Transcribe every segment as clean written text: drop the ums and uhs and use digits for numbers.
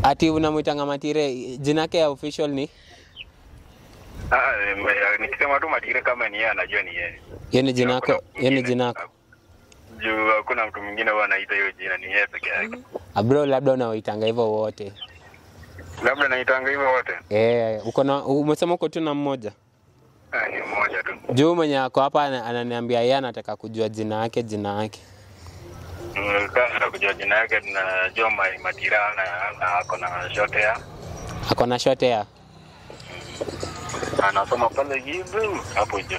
Ati unamuitanga Matire, jina yake ya official ni? Nikisema tu Matire kama ni yeye anajua ni yeye. Yeye ni jina yako, yeye ni jina yako. Juu hakuna mtu mwingine huwa anaita hiyo jina, ni yeye peke yake. Bro, labda unawaitanga hivyo wote. Labda naitanga hivyo wote. Uko na umesema uko tu na mmoja? Ni mmoja tu. Juu mwenye ako hapa ananiambia yeye anataka kujua jina yake, jina yake. Nataka kujua jina yake, tunajua Matira na ako na short hair. Ako na short hair. Anasoma pale Githu hapo juu.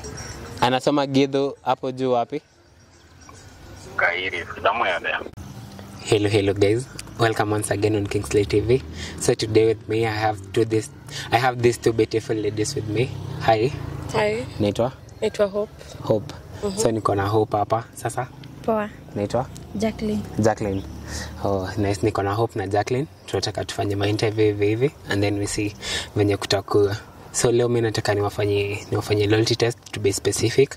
Anasoma Githu hapo juu wapi? Kairi, damu ya there. Hello, hello guys. Welcome once again on Kingsley TV. So today with me I have these two beautiful ladies with me. Hi. Hi. Naitwa? Naitwa Hope. Hope. So niko na Hope hapa sasa. Poa. Naitwa? Jacqueline. Jacqueline. Oh, nice. Niko na Hope na Jacqueline. Tunataka tufanye ma interview hivi and then we see venye kutakuwa. So leo mimi nataka niwafanye loyalty test to be specific,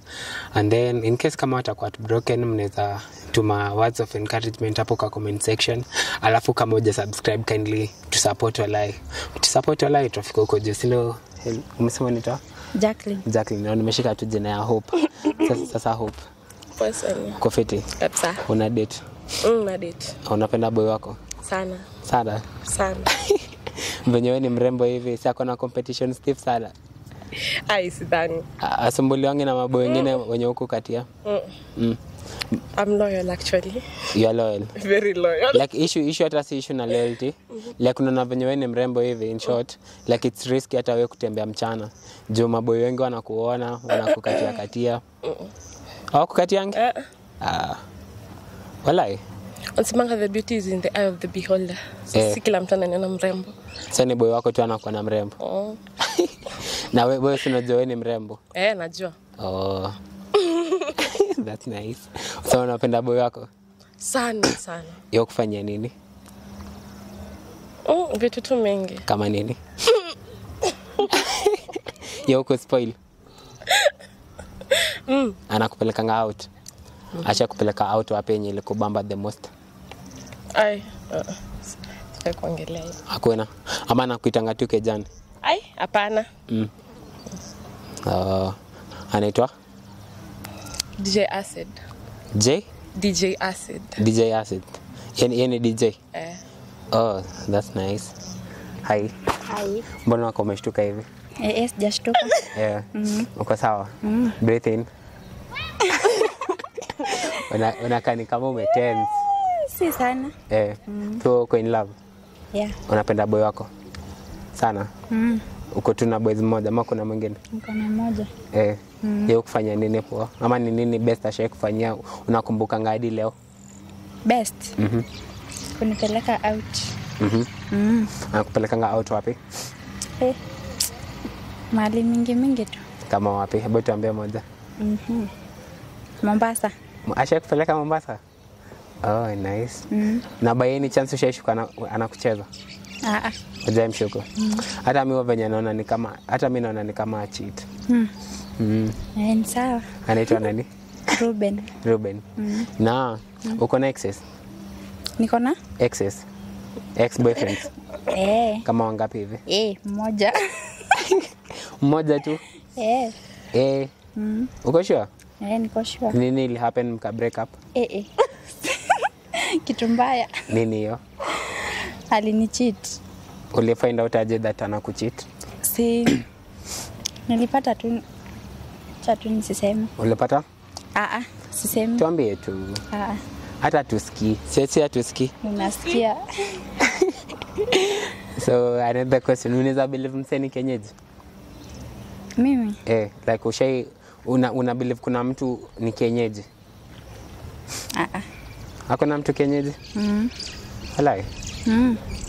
and then in case kama watakuwa broken mnaweza tuma words of encouragement hapo kwa comment section. Alafu kama huja subscribe kindly to support walai. To support walai tutafika huko juu. Sio umesema nita? Jacqueline. Jacqueline. Na nimeshika tu jina ya Hope. Sasa Hope. Poa sana. Uko fiti? Kabisa. Una date? Na date. Unapenda boy wako? Sana. Sana. Sana. Venye wewe ni mrembo hivi, si akona competition stiff sana? Ai, sidhani. Asumbuli wangi na maboy wengine wenye huko katia? I'm loyal actually. You are loyal? Very loyal. Like issue hata si issue na loyalty. Like unaona venye wewe ni mrembo hivi, in short, like it's risky hata wewe kutembea mchana. Juu maboy wengi wanakuona, wanakukatia katia. Hawakukatiangi? Walai. Wanasema the beauty is in the eye of the beholder. So si kila mtu ananiona mrembo. Sasa ni boy wako tu anakuwa na mrembo. Oh. Na wewe si unajua wewe ni mrembo? Najua. Oh. That's nice. So unapenda boy wako? Sana sana. Yeye kufanyia nini? Vitu tu mingi. Kama nini? Yeye uko spoil. Anakupelekanga out. Acha kupeleka out wapi yenye ilikubamba the most? Ai, sitaki kuongelea hiyo. Hakuna. Ama anakuitanga tu kijana? Ai, hapana. Anaitwa? DJ Acid. J? DJ Acid. DJ Acid. Yeye ni DJ? Eh. Oh, that's nice. Hi. Hi. Mbona wako umeshtuka hivi? Sijashtuka. Yeah. Uko sawa? Breathe in. Unakaa ni kama umetense. Si sana. So uko in love? Yeah. Unapenda boy wako? Sana? Uko tu na boys mmoja ama kuna mwingine? Niko na mmoja. Yeye kufanya nini poa? Ama ni nini best ashaye kufanyia unakumbuka hadi leo? Best? Kunipeleka out. Anakupelekanga out wapi? Mahali mingi tu. Kama wapi? Hebu tuambie moja. Mombasa. Ashaye kupeleka Mombasa? Oh, nice. Na by any chance ushaishuka anakucheza? Hujai mshuku? Hata mimi venye naona ni kama, hata mimi naona ni kama cheat. Ni sawa. Anaitwa nani? Ruben. Ruben. Na uko na exes? Niko na? Exes. Ex boyfriends. Kama wangapi hivi? Mmoja. Mmoja tu? Uko sure? Niko sure. Nini ili happen mka break up? Kitu mbaya. Nini hiyo? Alinicheat. Uli find out aje that anakucheat? Si nilipata tu cha tu nisiseme. Ulipata? Sisemi. Tuambie tu. Hata tusikii. Sisi hatusikii. Unasikia. So another question, unaweza believe mseni kienyeji? Mimi? Like ushai una believe kuna mtu ni kienyeji? Hakuna mtu kienyeji? Halai?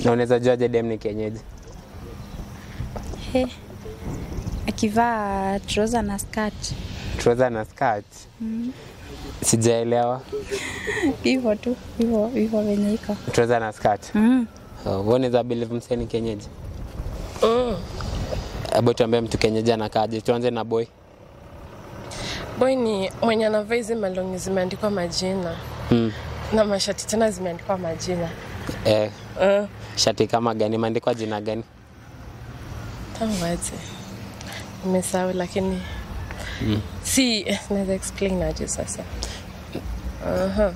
Na unaweza juaje dem ni kienyeji? Akivaa trouser na skirt. Trouser na skirt? Sijaelewa. Hivyo tu, hivyo venye iko. Trouser na skirt? Unaweza believe mseni kienyeji? Hebu tuambie mtu kienyeji anakaaje? Tuanze na boy. Boy ni mwenye anavaa hizi malongi zimeandikwa majina. Na mashati tena zimeandikwa majina. Eh, shati kama gani? Imeandikwa jina gani? Tangu aje. Nimesahau lakini si naweza explain aje sasa. Aha.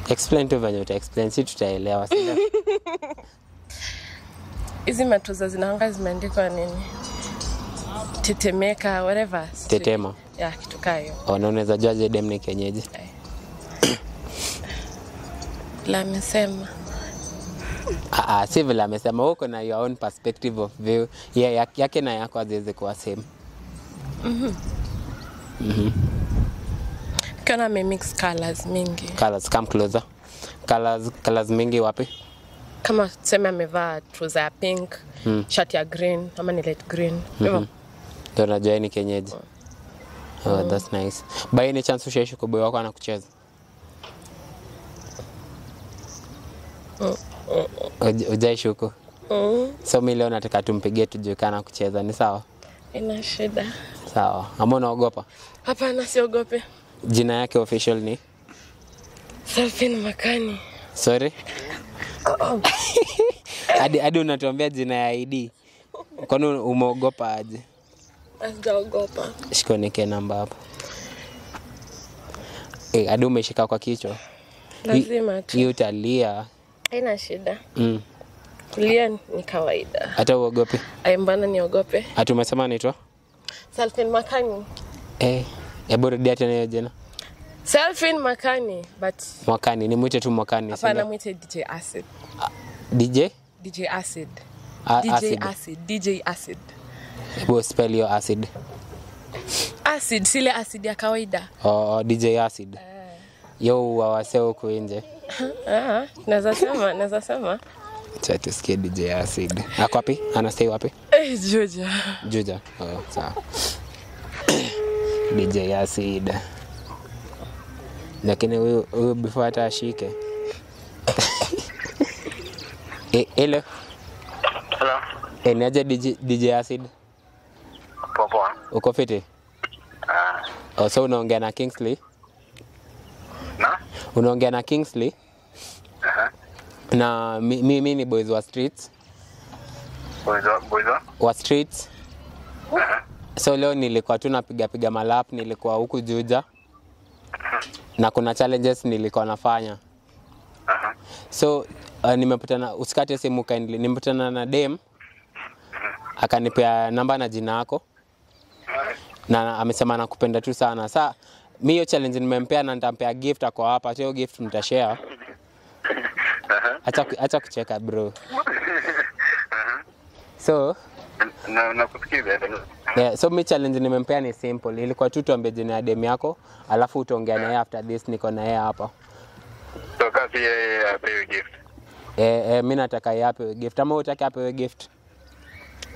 Explain tu venye uta explain, si tutaelewa. Si ndio? Hizi matuza zinaanga zimeandikwa nini? Tetemeka, whatever. Tetema. Ya, kitu kaa hiyo. Oh, na unaweza juaje dem ni kienyeji? La amesema. Ah, ah, si vile amesema, uko na your own perspective of view. Yeah, yake na yako haziwezi kuwa same. Nikiona amemix colors mingi. Colors, come closer. Colors, colors mingi wapi? Kama tuseme amevaa trouser ya pink, shati ya green ama ni light green. Hivyo. Ndio unajua yeye ni kienyeji. Oh, that's nice. By any chance ushaishi kwa boy wako anakucheza? Hujaishuku? So mi leo nataka tumpigie tujue kana kucheza, ni sawa? Ina shida. Sawa. Ama unaogopa? Hapana, siogope. Jina yake official ni? Salfin Makani. Sorry? Hadi unatuambia jina ya ID. Kwani umeogopa aje? Sijaogopa. Shika nike namba hapo. Eh, hadi umeshika kwa kichwa. Lazima tu. Hiyo utalia. Haina shida. Kulia ni kawaida. Hata uogopi? Ay, mbona niogope? Hata umesema anaitwa? Salfin Makani. Eh, hebu rudia tena hiyo jina. Salfin Makani, but Mwakani, nimwite tu Mwakani. hapana, Sindio? mwite DJ Acid. DJ? DJ Acid. A DJ Acid. Acid. DJ Acid. Hebu spell hiyo acid. Acid, sile acid ya kawaida. Oh, DJ Acid. Yo wawase huku nje. Ah, naweza sema, naweza sema. Acha tusikie DJ Acid. Ako wapi? Anastay wapi? Eh, Juja. Juja. Oh, sawa. DJ Acid. Lakini huyu before hata ashike. Eh, hello. Hello. Eh, niaje DJ Acid? Poa poa. Uko fiti? Ah, Oh, so unaongea na Kingsley? na? Unaongea na Kingsley? Aha. Na mi ni boys wa streets. Boys wa? Wa streets. Aha. So leo nilikuwa tu napiga piga malap, nilikuwa huku Juja. Na kuna challenges nilikuwa nafanya. Aha. So nimepatana, usikate simu kindly. Nimepatana na dem akanipea namba na jina yako na amesema nakupenda tu sana. Sa mi hiyo challenge nimempea na nitampea gift, ako hapa. Hiyo gift mtashare. Acha kucheka bro. So Na nakusikiza. yeah, so mi challenge nimempea ni simple. Ilikuwa tu tuambie jina ya dem yako, alafu utaongea naye after this, niko na yeye hapa. So kasi yeye apewe gift. Eh, mi nataka yeye apewe gift. Ama hutaki apewe gift?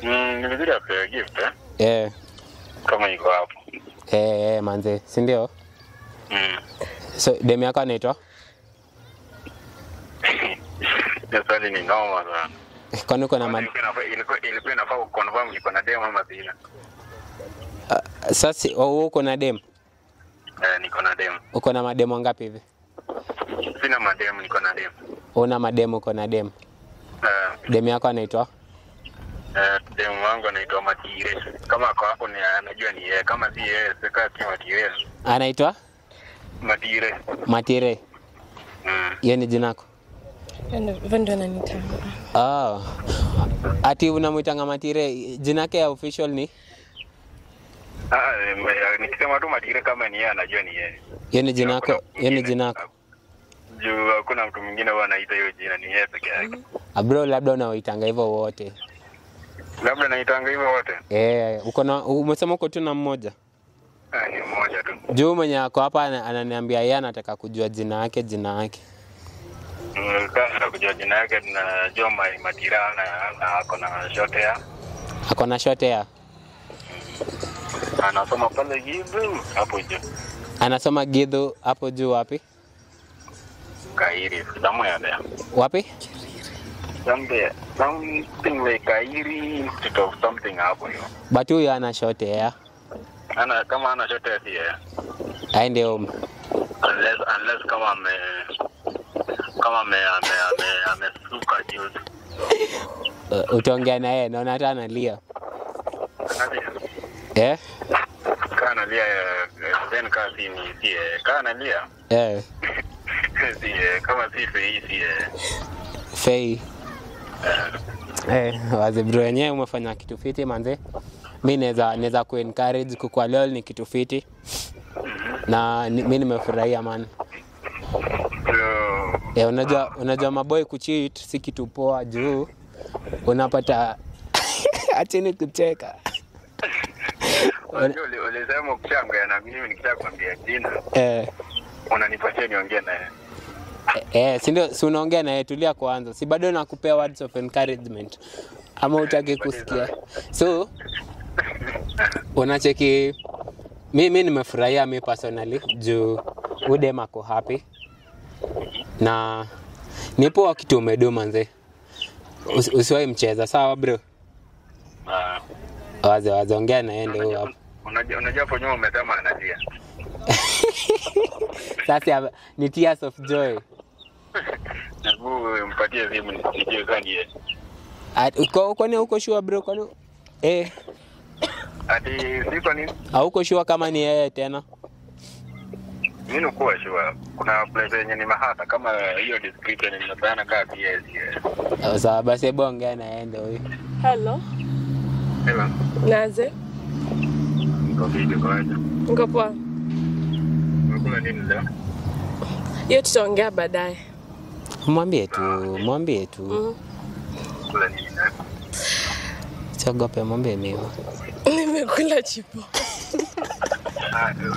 Ni vizuri apewe gift eh? Eh, Kama iko hapo. manze, si ndio? So dem yako anaitwa? Hiyo swali ni noma sana. Kwani uko na Ilikuwa inafaa kuconfirm niko na dem ama sina. Sasa wewe uko na dem? Eh, niko na dem. Uko na mademu wangapi hivi? Sina madem, niko na dem. Una mademu, uko na dem. Dem yako anaitwa? Dem wangu anaitwa Matire. Kama ako hapo ni anajua ni yeye, kama si yeye sika si Matire. Anaitwa Matire. Matire. Hiyo ni jina lako? Hivyo ndio ananitanga. Ah. Ati unamuitanga Matire, jina yake ya official ni? Ah, nikisema tu Matire kama ni yeye anajua ni yeye. Hiyo ni jina yako? Hiyo ni jina yako? Juu hakuna mtu mwingine huwa anaita hiyo jina, ni yeye peke yake. Bro, labda unawaitanga hivyo wote. Labda naitanga hivyo wote. Eh, uko na umesema uko tu na mmoja? Ah, ni mmoja tu. Juu mwenye ako hapa ananiambia yeye anataka kujua jina yake, jina yake. Kama kujua jina yake tunajua Matira na ako na short hair. Ako na short hair. Anasoma pale Githu hapo juu. Anasoma Githu hapo juu wapi? Kairi, somewhere there. Wapi? Something like Kairi Institute of something hapo hiyo. But huyu ana short hair. Ana kama ana short hair si yeye. Aende home. Unless kama Kama amesuka juzi. Utaongea na yeye, naona hata analia. Analia. Eh? Kaa analia, then kaa si ni si kaa analia. Eh. Si kama si Fei si. Fei. Wazi bro, wenyewe umefanya kitu fiti manze. Mi naweza ku encourage kukua loyal ni kitu fiti. Na mi nimefurahia man. Unajua maboy kucheat si kitu poa juu unapata acheni kucheka. Unajua ulisema ukishaongea na mimi nikishakwambia jina. Unanipatia niongee naye. Si ndio, si unaongea naye, tulia kwanza. Si bado nakupea words of encouragement. Ama utaki kusikia. So unacheki mimi nimefurahia mi personally juu udem ako happy. Na nipo kitu umedu manze. Usiwahi mcheza, sawa bro? Wazi ongea na yeye ndio hapo. Unajua hapo nyuma umesema analia. Sasa ni tears of joy. Hebu mpatie simu nijue kani yeye. Kwani uko sure bro, kwani Ati siko nini? Hauko sure kama ni yeye tena? Mimi niko sure. Kuna place yenye ni mahata kama hiyo description ninapeana kama PS. Sawa basi hebu ongea na yeye ndio huyo. Hello. Hello. Naze? Niko vipi kwa aje? Niko poa. Unakula nini leo? Hiyo tutaongea baadaye. Mwambie tu. Kula nini leo? Siogope, mwambie mimi. Nimekula chipo.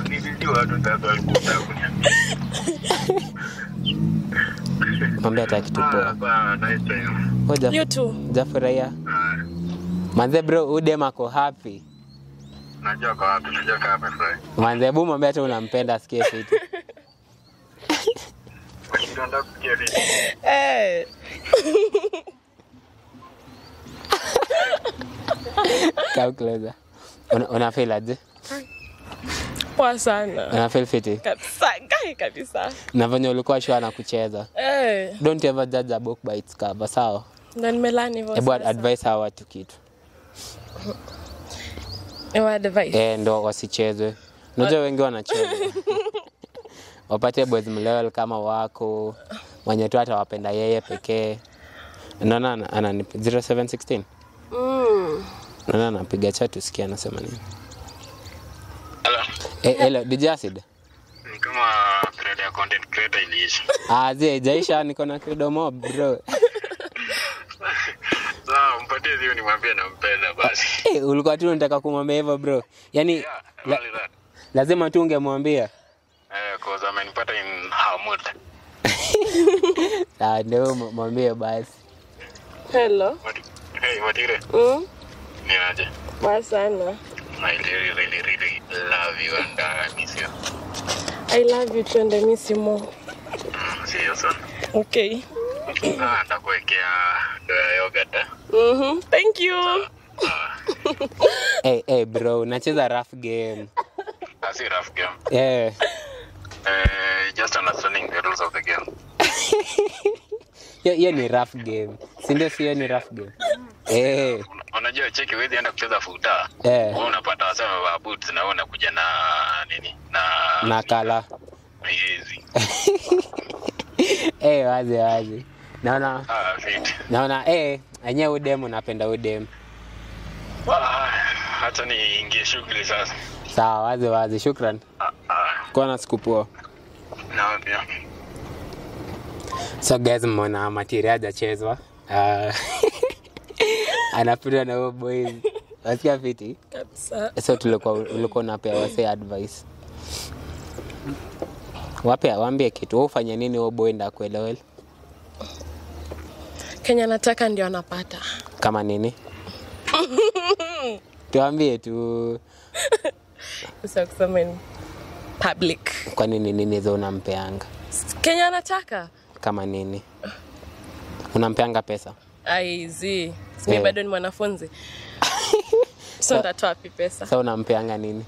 Nilijua tu sasa alikuwa kuniambia. Mwambie hata kitu poa. Nice time. You too. Jafurahia. Manze bro, udem ako happy. Najua kwa wapi, najua kwa wapi furahi. Manze hebu mwambie hata unampenda asikie fiti. Unataka kusikia fiti? Come closer. Una feel aje? Poa sana. Una feel fiti? Kabisa, kabisa. Na venye ulikuwa sure na kucheza. Don't ever judge a book by its cover, sawa? Ndio nimelani hivyo. Hebu advise hawa watu kitu. Ewa advice. Ndio wasichezwe. Unajua wengi wanacheza. Wapate boys mlevel kama wako, mwenye tu atawapenda yeye pekee. Naona ana 0716. Naona anapiga chat usikie anasema nini. Hello. Hello, DJ Acid. Ni kama creator ya content creator iliisha. Haijaisha, niko na credo mob bro. Sawa, mpatie simu nimwambie nampenda basi. Ulikuwa tu unataka kumwambia hivyo bro. Yaani lazima tu ungemwambia. Cause amenipata in her mood. Ndio mwambie basi. Hello. Hey, Matire. Ni aje? Poa sana. I really really really love you and I miss you. I love you too and I miss you more. See you soon. Okay. Nitakuwekea doya yogurt. Thank you. Hey bro, unacheza rough game. Si rough game. Yeah. Just understanding the rules of the game. Hiyo ni rough game. Si ndio, sio ni rough game. Unajua cheki wewe enda kucheza futa. Wewe unapata wasema wa boots na wewe unakuja na nini? Na kala. Hizi. Wazi. Naona. Fit. Naona enyewe udem napenda udem. Hata niingie shughuli sasa. Sawa, wazi. Shukran. Kwa na siku poa. Na pia. So guys, mmeona material hajachezwa. Anapita na huyo boys. Wasikia fiti? Kabisa. So ulikuwa unapea wase advice. Waambie kitu. Wewe ufanye nini huyo boy ndio akuelewe? Kenya nataka ndio anapata. Kama nini? Tuambie tu. Sasa kusema in public. Kwa nini nini hizo unampeanga? Kenya anataka. Kama nini? Unampeanga pesa? Aizi. Mimi bado ni mwanafunzi. So nitatoa wapi pesa? Sasa unampeanga nini?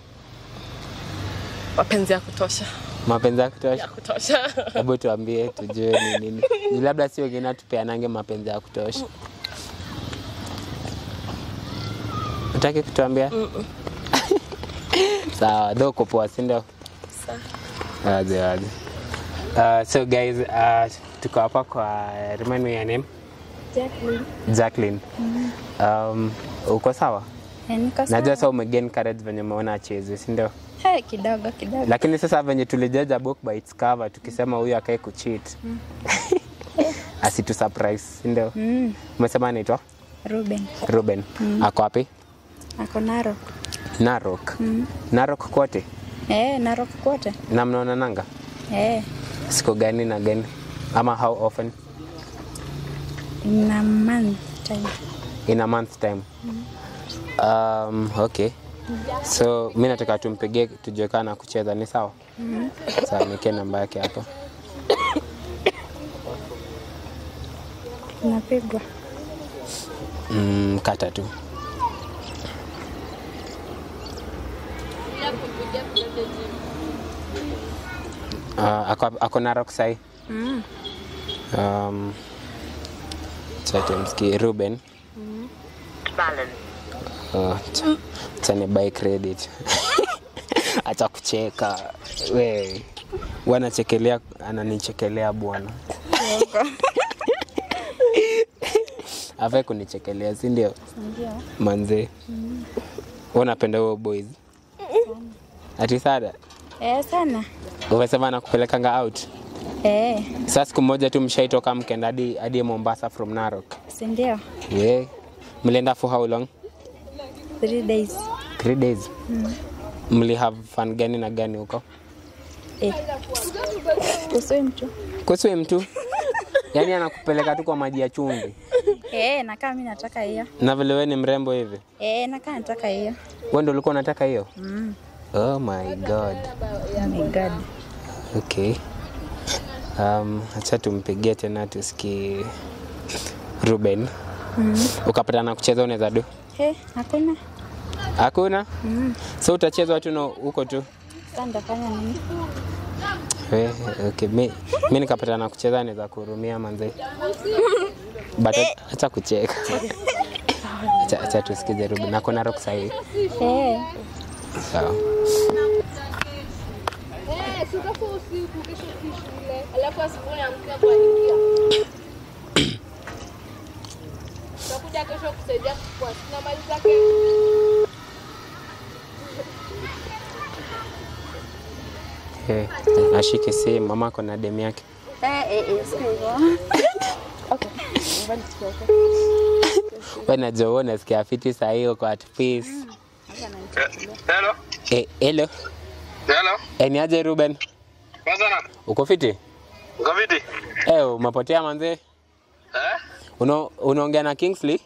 Mapenzi ya kutosha. Mapenzi ya kutosha? Ya kutosha. Hebu tuambie tujue ni nini. Ni labda si wengine tupeanange mapenzi ya kutosha. Utaki kutuambia? Sawa, though uko poa, si ndio? Sawa. Aje aje. So guys, tuko hapa kwa, remind me your name? Jacqueline. Jacqueline. Uko sawa? Niko sawa. Najua sasa umegain courage venye umeona acheze, si ndio? Hey, kidogo kidogo. Lakini sasa venye tulijaja book by its cover tukisema huyu akae kucheat. Asitu surprise, si ndio? Umesema anaitwa? Ruben. Ruben. Ako wapi? Ako Narok. Narok. Narok kote? Narok kote. Na mnaona nanga? Siku gani na gani? Ama how often? In a month time. In a month time. Okay. So mimi nataka tumpigie tujue kana kucheza ni sawa? Sawa, niweke namba yake hapo. Napigwa. Kata tu. Ako Narok sai. Tumsikie Ruben. Chane buy credit. Acha kucheka. We. Wanachekelea, ananichekelea bwana. Afai kunichekelea, si ndio? Ndio. Manze. Unapenda huo boys? Ati sana? Sana. Umesema anakupelekanga out? Sasa siku moja tu mshaitoka mkenda hadi Mombasa from Narok. Si ndio? Yeah. Mlienda for how long? 3 days. 3 days. Mli have fun gani na gani huko? Kuswim tu. Kuswim tu? Yaani anakupeleka tu kwa maji ya chumvi. Nakaa mimi nataka hiyo. Na vile wewe ni mrembo hivi? Nakaa nataka hiyo. Wewe ndio ulikuwa unataka hiyo? Oh my God. Oh my God. Okay. Acha tumpigie tena tusikie Ruben. Ukapata na kucheza unaweza do? Hakuna. Hakuna? So utachezwa tu no huko tu. Sasa nitafanya nini? Okay, mimi nikapata na kucheza naweza kuhurumia manze. But acha kucheka. Acha tusikize Ruben. Na kuna rock sahi. Sawa. Sitakuwa usiku kesho shule. Alafu asubuhi amkia kuandikia. Tutakuja kesho kusaidia kwa tunamaliza kesho. Ashike simu, mama ako na demu yake. Okay. Wewe najua unasikia fiti saa hiyo kwa at peace. Hello. Hello. Hello. Ni aje Ruben? Kwanza. Uko fiti? Uko fiti? Umepotea manze. Unaongea na Kingsley?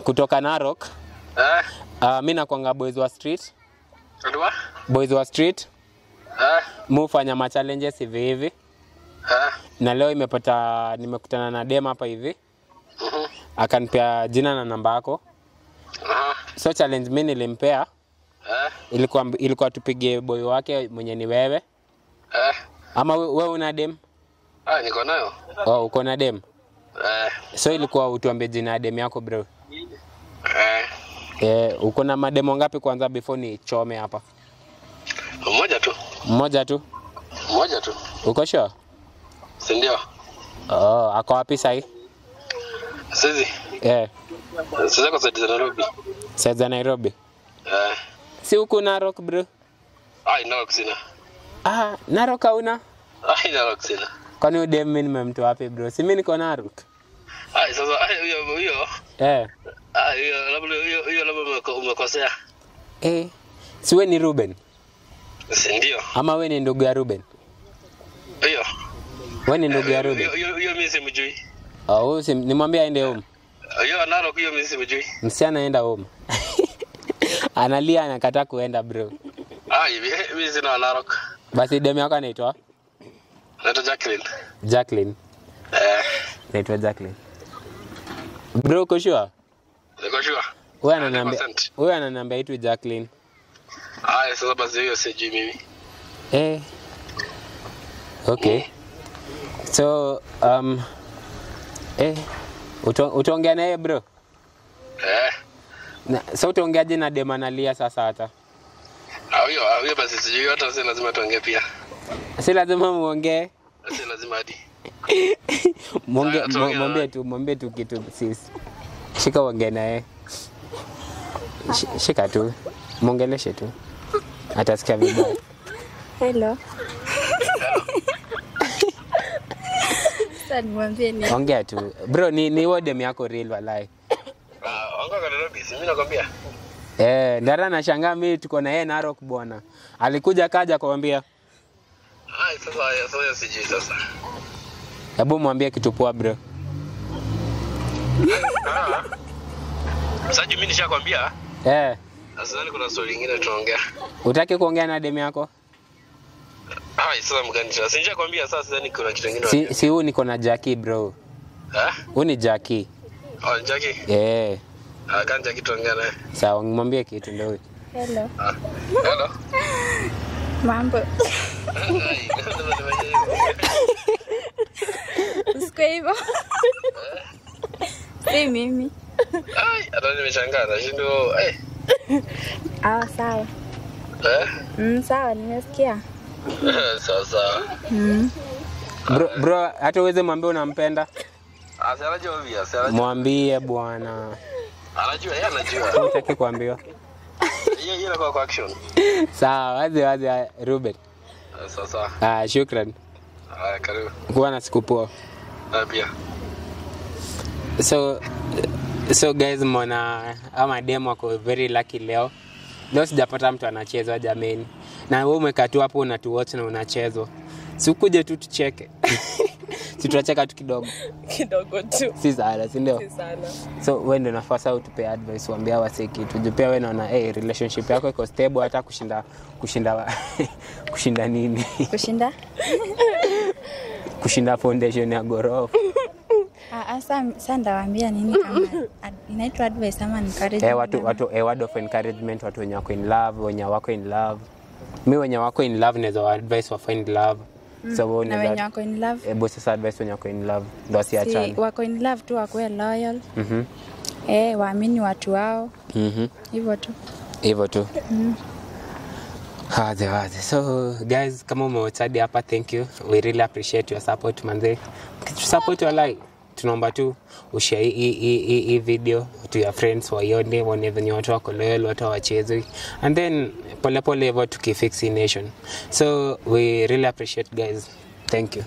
Kutoka Narok. Mimi nakuanga boys wa street. Ndio? Boys wa street. Mufanya ma challenges hivi hivi. Na leo imepata nimekutana na dem hapa hivi. Akanipea jina na namba yako. So challenge mimi nilimpea. Ilikuwa tupige boy wake mwenye ni wewe. Ama wewe una dem? Niko nayo. Oh, uko na dem? So ilikuwa utuambie jina ya dem yako bro. Uko na mademo ngapi kwanza before ni chome hapa? Mmoja tu. Mmoja tu? Mmoja tu. Uko sure? Si ndio? Oh, ako wapi sahi? Sisi. Sisi kwa side za Nairobi. Side za Nairobi? Si uko Narok bro? Narok sina. Narok hauna? Narok sina. Kwani udem mimi nimemtoa wapi bro? Si mimi niko Narok. Sasa hiyo. Hiyo labda hiyo labda umekosea. Si wewe ni Ruben? Si ndio? Ama wewe ni ndugu ya Ruben? Hiyo. Wewe ni ndugu ya Ruben? Hiyo mimi simjui. Oh, nimwambie aende home. Hiyo Narok hiyo mimi simjui. Msichana aenda home. Analia anakataa kuenda bro. Mimi sina Narok. Basi demu yako anaitwa? Naitwa Jacqueline. Jacqueline. Naitwa Jacqueline. Bro, uko sure? Niko sure. Wewe ananiambia itwe Jacqueline. Sasa basi hiyo sijui mimi. Eh. Okay. So utaongea naye bro? Eh. So utaongeaje na dem analia sasa hata? Huyo basi sijui hata si lazima tuongee pia. Si lazima muongee. Si lazima hadi. Mwambie tu kitu sis. Shika uongee naye. Shika tu. Muongeleshe tu. Atasikia vibaya. Hello. Sasa nimwambie ni. Ongea tu. Bro, ni wewe dem yako real walai. Ongea kwa Nairobi, si mimi nakwambia. Ndara nashangaa mimi tuko na yeye Narok bwana. Alikuja kaja kumwambia. Ai sasa sijui sasa. Hebu mwambie kitu poa bro. Sasa mimi nishakwambia. Sasa kuna story nyingine tunaongea. Utaki kuongea na dem yako? Ai sasa mgani sasa nishakwambia sasa sidhani kuna kitu kingine. Si huyu niko na Jackie bro. Huyu ni Jackie. Oh, Jackie. Eh. Kan Jackie tuongea naye. Sawa, mwambie kitu ndio huyu. Hello. Hello. Mambo. Usikwe hivyo. Si mimi. Ai, hata nimeshangaa nashindwa. Sawa. Sawa, nimesikia. Sasa. Bro, hata uweze mwambie unampenda? Anajua pia, Mwambie bwana. Anajua, yeye anajua. Hutaki kuambiwa. Yeye inakuwa kwa action. Sawa, wazi Ruben. Sasa. Shukran. Karibu. Kuwa na siku poa. Pia. So guys, mwana ama demo wako very lucky leo. Leo sijapata mtu anachezwa jameni. Na wewe umekaa tu hapo unatuwatch na unachezwa. Sikuje tu tucheke. Si tutacheka tu kidogo. Kidogo tu. Si sana, si ndio? Si sana. So wewe ndio nafasi au tupe advice, uambie wase kitu. Juu pia wewe naona relationship yako iko stable hata kushinda nini? Kushinda? Kushinda foundation ya gorofa. Sasa ndawaambia nini kama inaitwa advice ama encouragement? Watu word of encouragement, watu wenye wako in love, wenye wako in love. Mimi wenye wako in love naweza advice wa find love. So wewe na wenye wako in love. Hebu sasa advice wenye wako in love ndio asiachane. Si wako in love tu wakuwe loyal. Waamini watu wao. Hivyo tu. Hivyo tu. Wazi. So guys, kama umewatch hapa, thank you. We really appreciate your support manze. Support your like. Tunaomba tu ushare hii video to your friends waione, waone venye watu wako loyal, watu hawachezwi, and then pole pole hivyo tukifix nation. So we really appreciate guys. Thank you.